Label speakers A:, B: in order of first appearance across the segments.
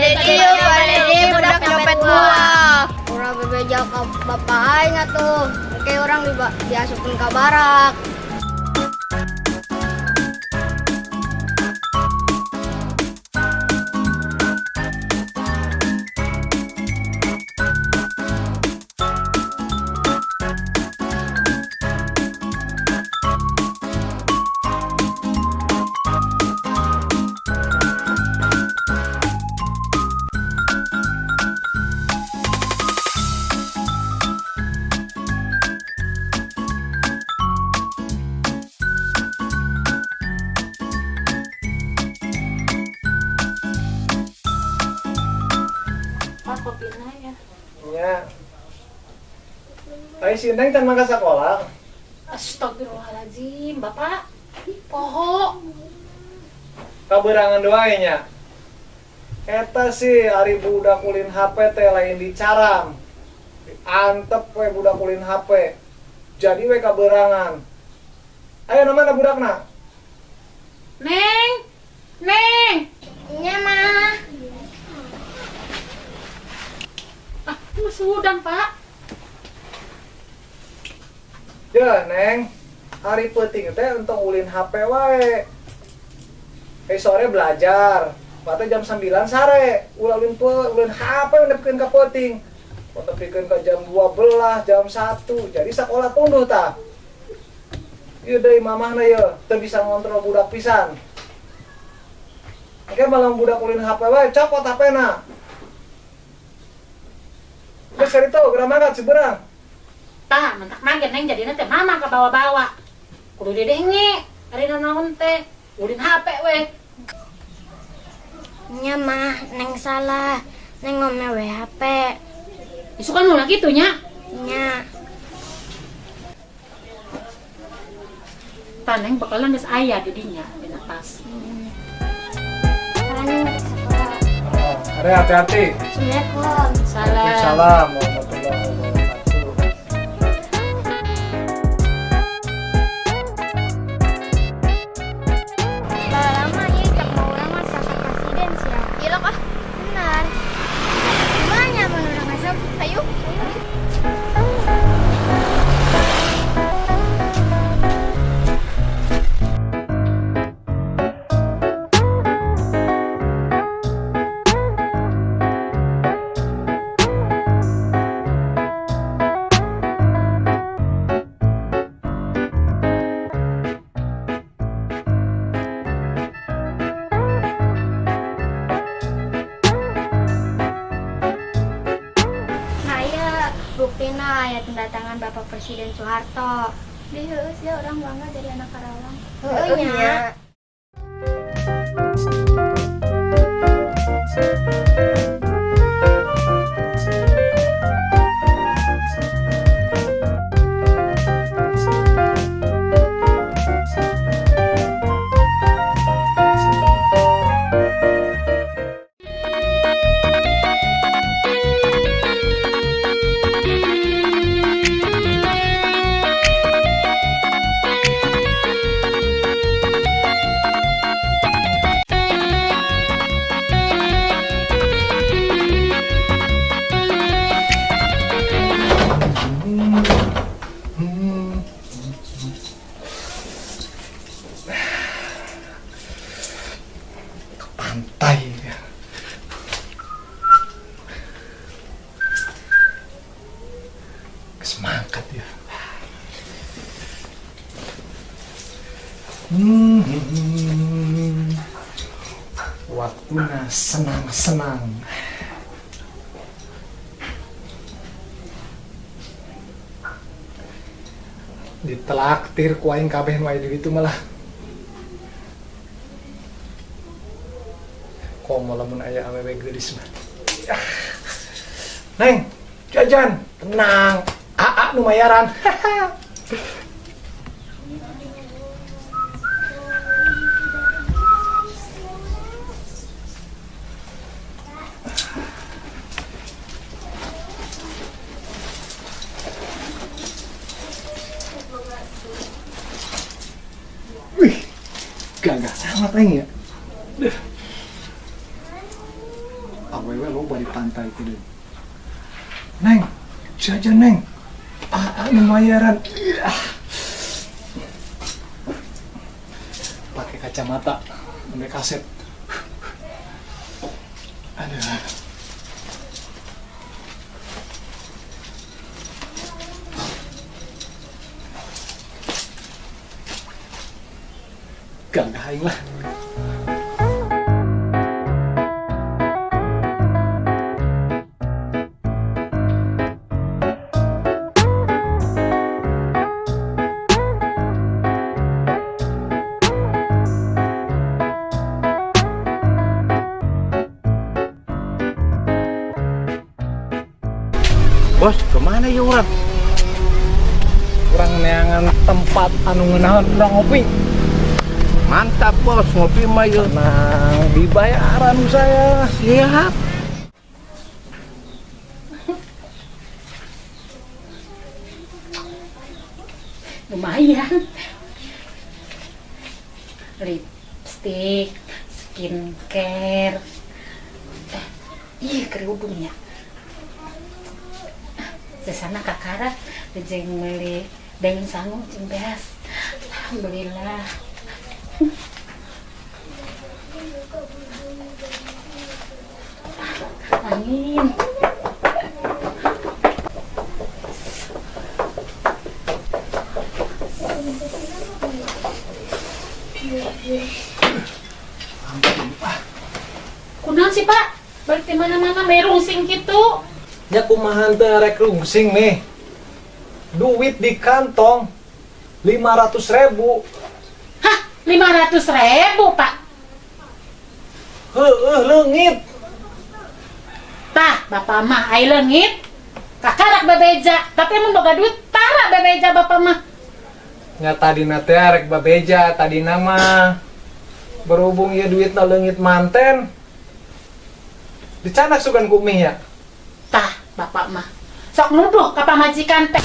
A: Bade dieu, bade dieu, budak nyopet buah.
B: Urang bebeja ka bapak aing atuh. Engke urang diasupkeun ka barak.
C: Pak, kopina ya.
D: Nya. Ayo si Neng can mangga sekolah.
C: Astagfirullahaladzim, Bapak. Poho.
D: Kabeurangan doa nya. Eta sih ari budak ulin HP teh lain dicaram. Antep we budak ulin HP. Jadi we kabeurangan. Ayo mana budakna?
C: Neng. Neng.
B: Nya mah.
C: Ah, masih udang, Pak.
D: Ya, Neng. Ari peuting teh entong ulin HP wae. Eh sore belajar. Mata jam 9 sare. Ulah ulin ulin HP nepikeun ka peuting. Nepikeun ka jam 12, jam 1. Jadi sekolah tunduh tah. Ieu deui mamahna ieu, teu bisa ngontrol budak pisan. Engke malam budak ulin HP wae, copot HP-na. Geus itu, geura mangkat si beurang.
C: Tah, mentak mager Neng jadina teh mama kabawa-bawa. Kudu didenge. Ari naon teh? Ulin HP we.
B: Nya mah, Neng salah. Neng ngomel we HP.
C: Isukan ulah kitu nya.
B: Nya.
C: Tah Neng bakalan geus aya di dinya dina tas.
B: Karena Neng balik sekolah.
D: Oh, are hati-hati.
B: Assalamualaikum.
C: Salam.
D: Waalaikumsalam warahmatullahi wabarakatuh.
B: Lama ieu cek mau urang mah sosok presiden sia.
A: Ilok ah.
B: Benar. Gimana mun urang asup?
A: Ayo.
B: Nah, iya buktina aya tanda tangan Bapak Presiden Soeharto.
A: Di heueus ya urang bangga jadi anak Karawang.
B: Heueuh nya.
D: Ke pantai ya. Semangat ya. Waktunya senang-senang. Ditraktir ku aing kabeh nu aya di ditu malah. Komo lamun aya awewe geulis mah. Yah. Neng, jajan, tenang. Aa nu mayaran. Wih, gagah amat aing ya. Duh. Awewe loba di pantai itu. Neng, jajan, Neng. Ah, ah, lumayan. Iya. Pakai kacamata, pakai kaset. Aduh. Gagah aing lah.
E: Bos, kemana ya orang?
D: Urang neangan tempat anu ngeunaheun urang ngopi.
E: Mantap bos, ngopi mah yuk.
D: Tenang, dibayaran saya.
E: Siap.
C: Lumayan. Lipstick, skincare. Eh, ih, kerudungnya. Sesana kakara jeung meuli daun sangu jeung beas. Alhamdulillah. Angin. Kunaon sih, Pak? Balik di mana-mana merungsing gitu.
D: Nya kumaha teu rek rungsing nih. Duit di kantong 500 ribu.
C: Hah, 500 ribu, Pak?
D: Heeh, leungit.
C: Tah, bapak mah ai leungit. Kakarak bebeja, tapi emang boga duit tara bebeja bapak mah.
D: Nya tadina teh rek babeja tadina mah. Berhubung ieu duitna leungit manten. Dicandak sugan ku mih ya.
C: Tah, bapak mah. Sok nuduh ka pamajikan teh.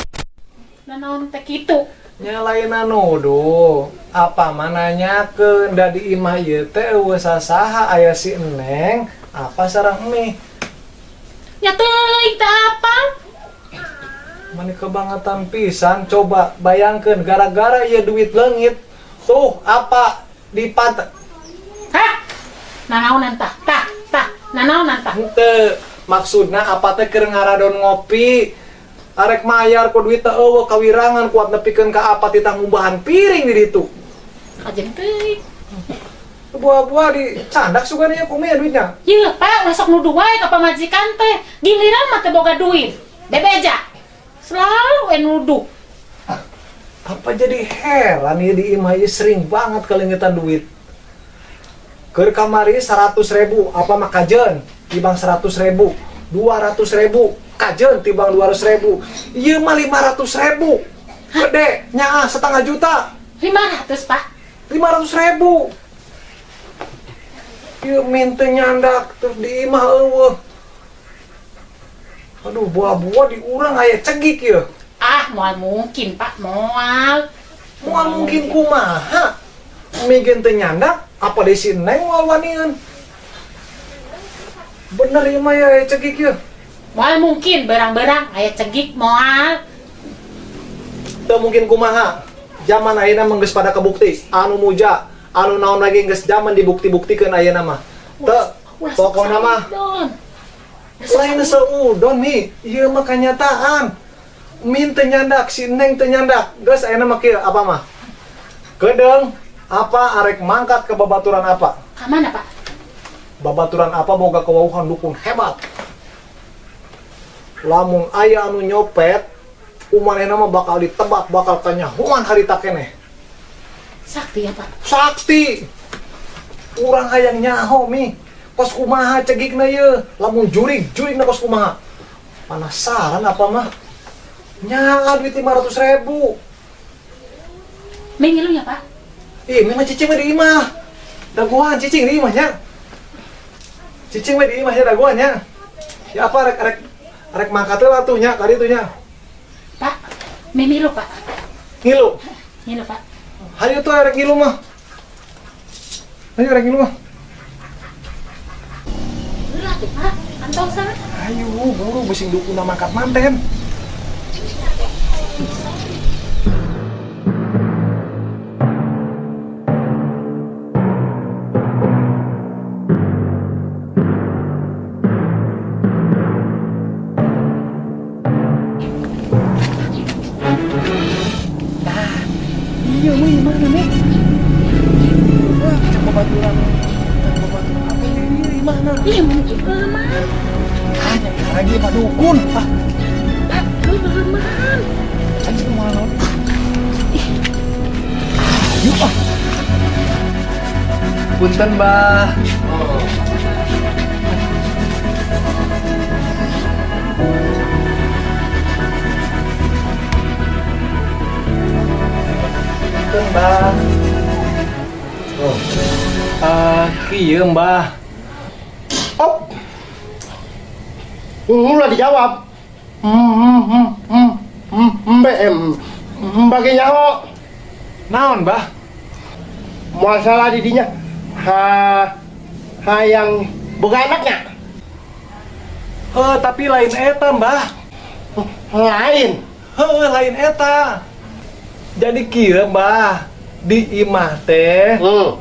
C: Nanaon teh kitu.
D: Nya lain nuduh. Apa mah nanyakeun da di imah ieu teh euweuh sasaha, aya si Eneng apa sareng mih.
C: Nya teuing teh apa?
D: Mani kebangetan pisan, coba bayangkeun gara-gara ieu duit leungit tuh apa di pantai.
C: Hah? Nanaonan tah? Tah, tah, nanaonan tah?
D: Henteu, maksudna apa teh keur ngaradon ngopi arek mayar ku duit teh euweuh, kawirangan kuat nepikeun ka apa titah ngumbahan piring di ditu.
C: Kajeng teuing.
D: Buah-buah dicandak sugan ieu ku mih duitnya.
C: Yeuh, Pak, ulah sok nuduh wae ka pamajikan teh. Giliran mah teu boga duit. Bebeja. Selalu we nuduh.
D: Apa jadi heran ya di imah ieu sering banget kaleungitan duit. Keur kamari 100 ribu, apa mah kajeun tibang 100 ribu, 200 ribu, kajeun tibang 200 ribu. Ieu mah 500 ribu. Gede, nyaah setengah juta.
C: 500, Pak.
D: 500 ribu. Ieu minte nyandak terus di imah euweuh. Aduh, buah-buah di urang aya cegik ieu.
C: Ah, moal mungkin, Pak, moal.
D: Moal mungkin kumaha? Migen teu nyandak, apa deui si Neng moal wanian. Bener ieu mah ya aya cegik ieu.
C: Moal mungkin berang-berang aya cegik moal.
D: Teu mungkin kumaha? Zaman ayeuna mah geus pada kebukti, anu muja, anu naon lagi geus zaman dibukti-buktikeun ayeuna mah. Teu,
C: Ulah sok
D: pokona mah
C: saudon.
D: Lain seudon nih, ieu mah kenyataan. Min teu nyandak, si Neng teu nyandak. Geus ayeuna mah kieu apa mah? Kedeung apa arek mangkat ke babaturan apa?
C: Ka mana, Pak?
D: Babaturan apa boga kewauhan dukun hebat. Lamun aya anu nyopet, umanehna mah bakal ditebak, bakal kanyahoan harita keneh.
C: Sakti ya, Pak?
D: Sakti. Urang hayang nyaho mi. Kos kumaha cegikna ieu? Lamun jurig, jurigna kos kumaha? Penasaran apa mah? Nyaa duit 500 ribu.
C: Ming ngilu ya, Pak?
D: Ih, memang cicing mah di imah. Dagoan cicing di imahnya. Cicing mah di imahnya dagoan nya. Ya apa rek rek rek mangkat heula tuh nya kali itu nya.
C: Pak, ming milu, Pak.
D: Ngilu.
C: Ngilu, Pak.
D: Hayu tuh rek ngilu mah. Hayu rek ngilu mah.
C: Heula Atuh, Pak. Antosan.
D: Ayo, buru bising dukuna mangkat manten. Nah, iya mah mana nih? Wah, cek babaturan. Cek babaturan apa ini? Mana?
C: Ih, mungkin kelamaan.
D: Ah, nyari lagi Pak Dukun. Ah,
C: Pak, kelamaan.
D: anjing mana? Yuk ah. Punten, Bah.
E: Oh.
D: Punten, Bah.
E: Oh.
D: Eh, kieu, Mbah.
F: Oh. Ulah dijawab. Hmm, bagi nyaho.
D: Naon, Bah?
F: Masalah didinya ha hayang boga anaknya.
D: Heh, tapi lain eta, Mbah.
F: Lain.
D: Heh, lain eta. Jadi kieu, Mbah. Di imah teh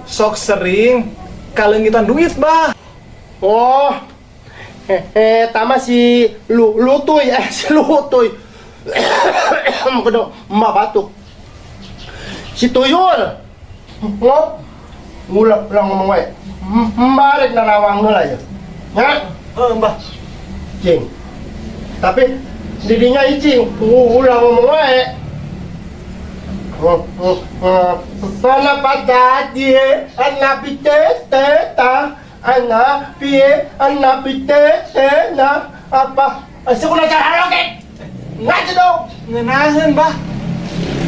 D: sok sering kaleungitan duit, Bah.
F: Oh. Tama si lu lutuy si lutuy. Kudu emak batuk. Si tuyul. Ngop. Ulah ulah ngomong wae. Balik narawang heula ya. Nya,
D: Heh, Mbah.
F: Cing. Tapi didinya icing, ulah ngomong wae. Ana patati, ana pite ta, ana pie, ana pite na apa? Sekolah cara oke. Ngaji dong.
D: Ngeunaheun, Bah.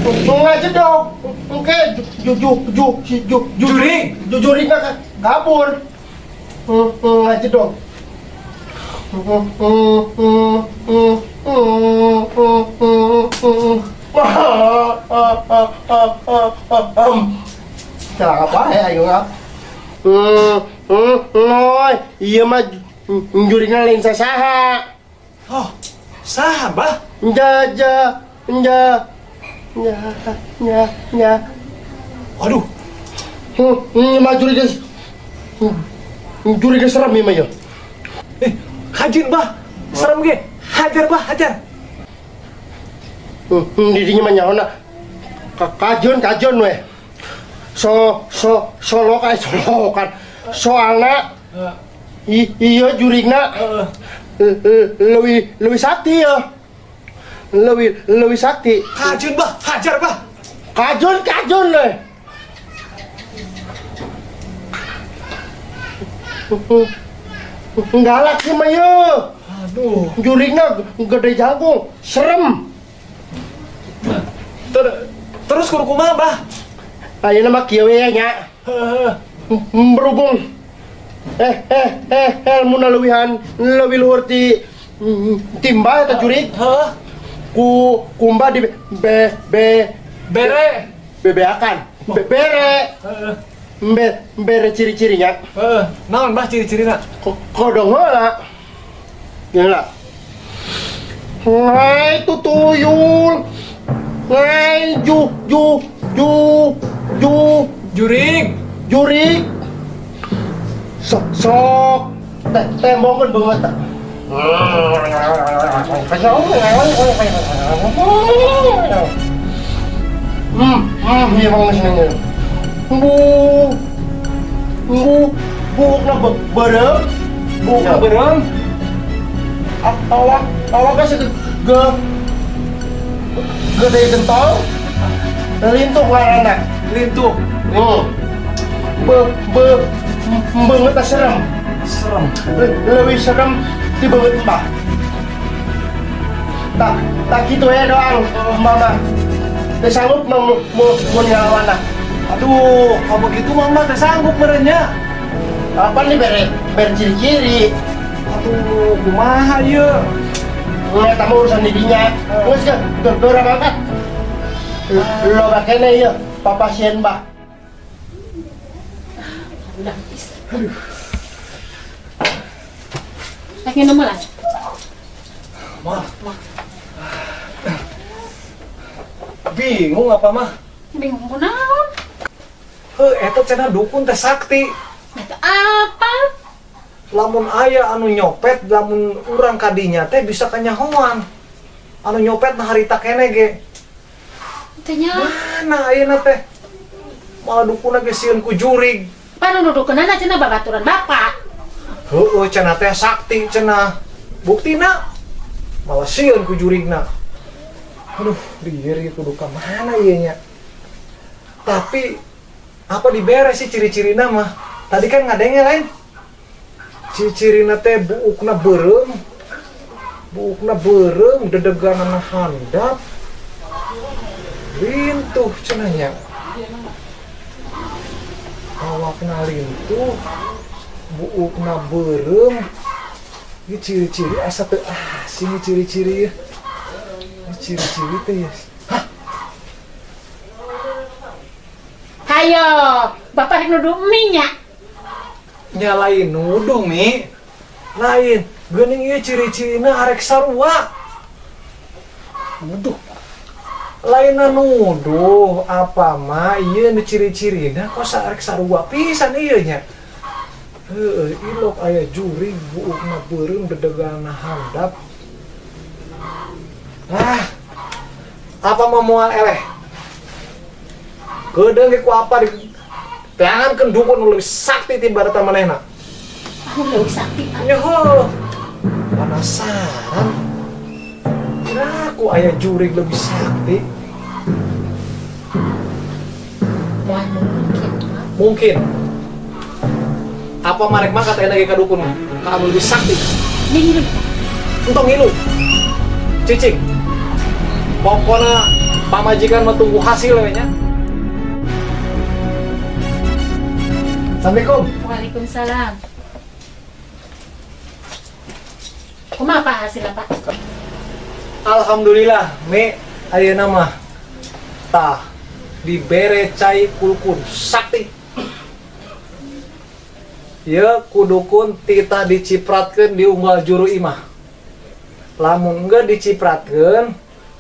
F: Ngaji dong. Oke, ju ju ju ju ju
D: Juring.
F: Juring kabur. Ngaji dong. Salah apa ya, ayo ngap. Oh, iya mah juringna lain sasaha.
D: Oh, saha, Bah?
F: Ja ja ja ja ja ja.
D: Waduh,
F: Mah jurig jurig serem ieu mah ya.
D: Eh, hajin, Bah. Serem ge. Hajar, Bah, hajar.
F: Didinya mah nyahona kajon kajon we. So so solokan solokan. Soalna iya jurigna leuwih leuwih sakti ya. Leuwih leuwih sakti.
D: Hajin, Bah, hajar, Bah.
F: Kajon kajon we. Galak sih mah ye.
D: Aduh.
F: Jurigna gede jagung, serem.
D: Terus kudu kumaha, Bah?
F: Ayeuna mah kieu we nya.
D: Heeh.
F: Berhubung ilmuna leuwihan leuwih luhur ti timba eta jurig
D: Heeh.
F: ku kumba di be be
D: Bere.
F: bebeakan be, bere
D: Heeh.
F: be, bere ciri-cirinya.
D: Heeh. Naon, Bah, ciri-cirina?
F: Kodong heula heula. Hai tutuyul. Hai ju ju ju ju
D: Jurig.
F: Jurig sok sok teh tembongan banget. Iya bang sini. Bu, bu, buukna beureum,
D: Buukna beureum.
F: Awak, awaknya sih ge, gede gentol, lintuh ngaranna.
D: Lintuh.
F: Be, be, beungeut serem.
D: Serem.
F: Lebih serem di beungeut mbah. Tak, tak gitu ya doang, mama. Teu sanggup mau mau mau ngelawan.
D: Aduh, kalau begitu mama teh sanggup merenya.
F: Apa nih bere bere ciri-ciri?
D: Aduh, kumaha ieu?
F: Nggak tahu urusan didinya. Geus ke, geura mangkat. Loba keneh ieu, papasien bah.
C: Udah, is. Rek nginum lah.
D: Mah. Bingung apa mah?
C: Bingung kunaon?
D: Heuh, eta cenah dukun teh sakti.
C: Eta apa?
D: Lamun aya anu nyopet, lamun urang kadinya teh bisa kanyahoan. Anu nyopet nah harita keneh ge.
C: Teh nya.
D: Mana ayeuna teh? Malah dukun ge sieun ku jurig.
C: Pan nu dukunana cenah babaturan bapak.
D: Heueuh, cenah teh sakti cenah. Buktina malah sieun ku jurigna. Aduh, diri kudu ka mana ieu nya? Tapi apa diberes sih ciri-cirina mah? Tadi kan ngadenge lain. Ciri-cirina teh buukna beureum. Buukna beureum, dedeganana handap. Lintuh cenah nya. Awakna lintuh, buukna beureum. Ini ciri-ciri asa teu asing ieu ciri-ciri ya. Ini ciri-ciri teh ya. Hah,
C: Hayo, bapak rek nuduh mie nya.
D: Nya lain nuduh, Mi. Lain, geuning ieu ciri-cirina arek sarua.
C: Nuduh.
D: Lain nuduh apa mah, ieu nu ciri-cirina kok arek sarua pisan ieu nya. Heueuh, ilok aya jurig, buukna beureum, dedeganna handap. Ah, apa mah moal eleh? Kedeung ge ku apa di teangankeun dukun nu leuwih sakti tibatan manehna.
C: Anu leuwih sakti.
D: Nya heuh. Penasaran. Kira aku aya jurig lebih sakti.
C: Moal mungkin.
D: Mungkin. Apa marek mah kata lagi ka dukun ka anu lebih sakti.
C: Ngilu.
D: Entong ngilu. Cicing. Pokoknya pamajikan mah tunggu hasil we nya. Assalamualaikum.
C: Waalaikumsalam. Kumaha Pak hasilnya, Pak?
D: Alhamdulillah, Mi, ayeuna mah tah dibere cai kulkul sakti. Ieu ku dukun titah dicipratkeun di unggal juru imah. Lamun enggeus dicipratkeun,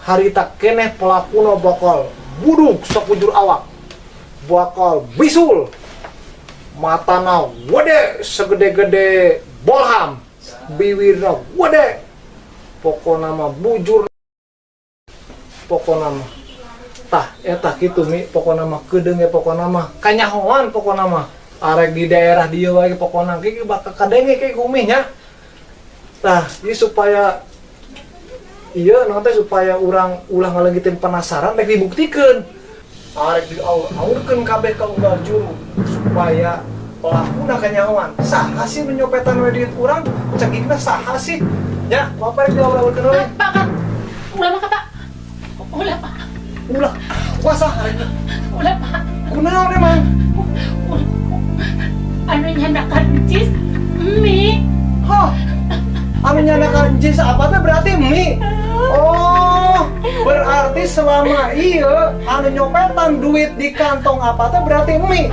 D: harita keneh pelakuna bakal buduk sakujur awak. Bakal bisul. Matana gede segede-gede bolham. Biwirna gede. Pokona mah bujur, pokona mah tah eta kitu, Mi. Pokona mah kedeung ge, pokona mah kanyahoan, pokona mah arek di daerah dieu wae, pokona ge bakal kadenge ke ku Umi nya. Tah ieu supaya ieu naon teh, supaya urang ulah ngaleungiteun penasaran, rek dibuktikeun, arek diaur-aurkeun kabeh ka unggal juru supaya pelakuna kanyahoan saha sih nu nyopetan we duit urang, cekikna saha sih nya. Bapak rek diaur-aurkeun we.
C: Pak, Pak. Ulah mah, Pak. Ulah, Pak.
D: Ulah kuasa.
C: Ulah, Pak.
D: Kunaon emang?
C: Anu nyandakan cis, mie.
D: Hah, anu nyandakan jis apa teh berarti mie? Oh, berarti selama iya anu nyopetan duit di kantong apa teh berarti mie.